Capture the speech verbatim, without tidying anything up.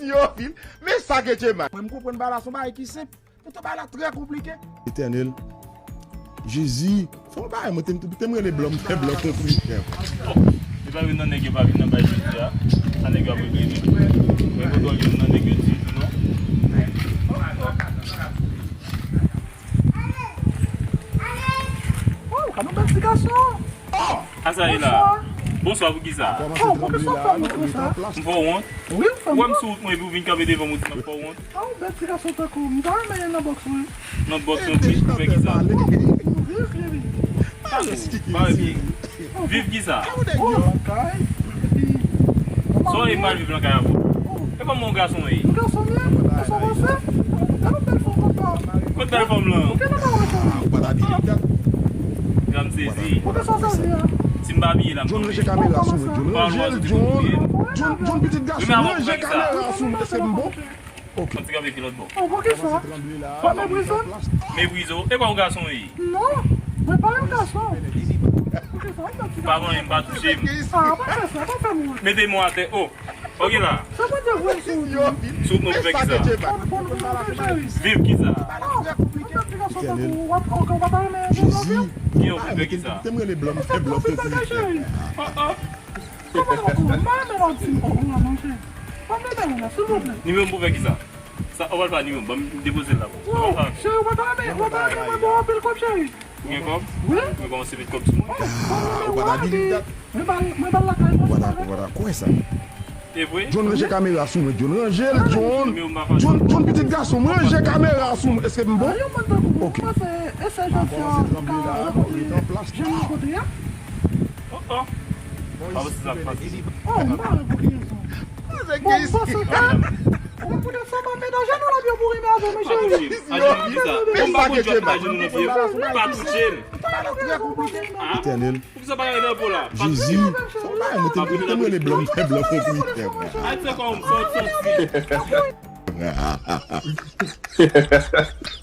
Yo, vin. Men sa ke Djema. Mwen, m konprann bagay la, se yon bagay ki senp. Poutan bagay la trè konplike. Etènèl. Jezi. Fè yon bagay, mwen te, te m rele blan, m fè blan konpli. Li pa vin nan nèg yo pa vin nan bay jodi a. Sa nèg yo ap regle menm. Mwen kontan youn nan nèg yo di tou non. Oh, gade yon bèl ti gason. Asa e la. Bonswa. Bonswa, pou ki sa? Oh, pou ki sa w fè m konsa? M fè w wont? Wi, m fè m wont. Ou wè m sou wout mwen epi w vin kanpe devan m ou di m ap fè w wont? Ah, yon bèl ti gason tankou w. M ta renmen nan bòks wi. Nan bòks yon ti pou fè ki sa? Oh, nou viv, cheri. Tankou, pa wè byen. Viv ki sa? Oh, lakay. Epi, sa w ye mal viv nan kay avè w? Oh. E kòman yon gason ye? Yon gason m ye? E sa w panse? Gade yon bèl fanm konsa. Kot bèl fanm lan? Ou gentan pa wè sa? Ah, ou pa t abiye. Jan m sezi. Kote sa w sezi a? Si m pa abiye la, m John, ranje kamera sou mwen, John. Ranje l, John. John, John, pitit gason, ranje kamera sou mwen. Èske m bon? Ok. Yon ti kanpe ki lòt bò. Oh, poukisa? Pa meprize m. Meprize w? E pa yon gason w ye? Non, mwen pa yon gason. Poukisa? Yon ti gason. Pa vanyen m, pa touche m. Ah, pa fè sa, pa fè m wont. Mete men w atè. Oh. Ok la. Sa pa te vre sou ou. Sou nou fè ki sa? Bon, bon, bon, bon, cheri. Viv ki sa? Ah, yon ti gason tankou w, w ap, w ap, w ap renmen yon jèn fi? Ki yon pou fè ki sa? Te m rele blan, m fè blan pou fè. Oh, oh. Kòman w ap, m pa renmen w ap di m oh, oh, non, cheri. Pa m renmen w la, silvouplè. Nimewo m pou fè ki sa? Sa, ou pral fè nimewo m, ban m depoze l la pou ou. Cheri, ou pa ta renmen, ou pa ta renmen mwen ba w anpil kòb, cheri? Ou gen kòb? Wi. Mwen kòmanse met kòb sou mwen. Ah, ou pa ta di li dat. Mwen ba l, mwen ba l lakay mwen. Ou pa ta, ou pa ta kwè sa. E vre? John, ranje kamera sou mwen, John. Ranje l, John. John, John, pitit gason, mwen ranje kamera sou mwen. Èske m bon? Yon moun tankou mwen, se, e se jan sa, ka rankontre jan m rankontre a. Oh, oh. Pa panse sa fasil. Oh, m pa wè pou ki rezon. Bon, m panse ke, ou konn sa m ap met ajenou la, byen pou renmen avè mwen, cheri. Ajenou ki sa? Bon, m pa konn jwèt ajenou nan pye. Pa touche m. Etènèl. Poukisa pa gade nan po la? Jezi. Fò bagay mwen te, te mwen le blan, mwen blan pou wi. Ay, se kòm sòt, sòt.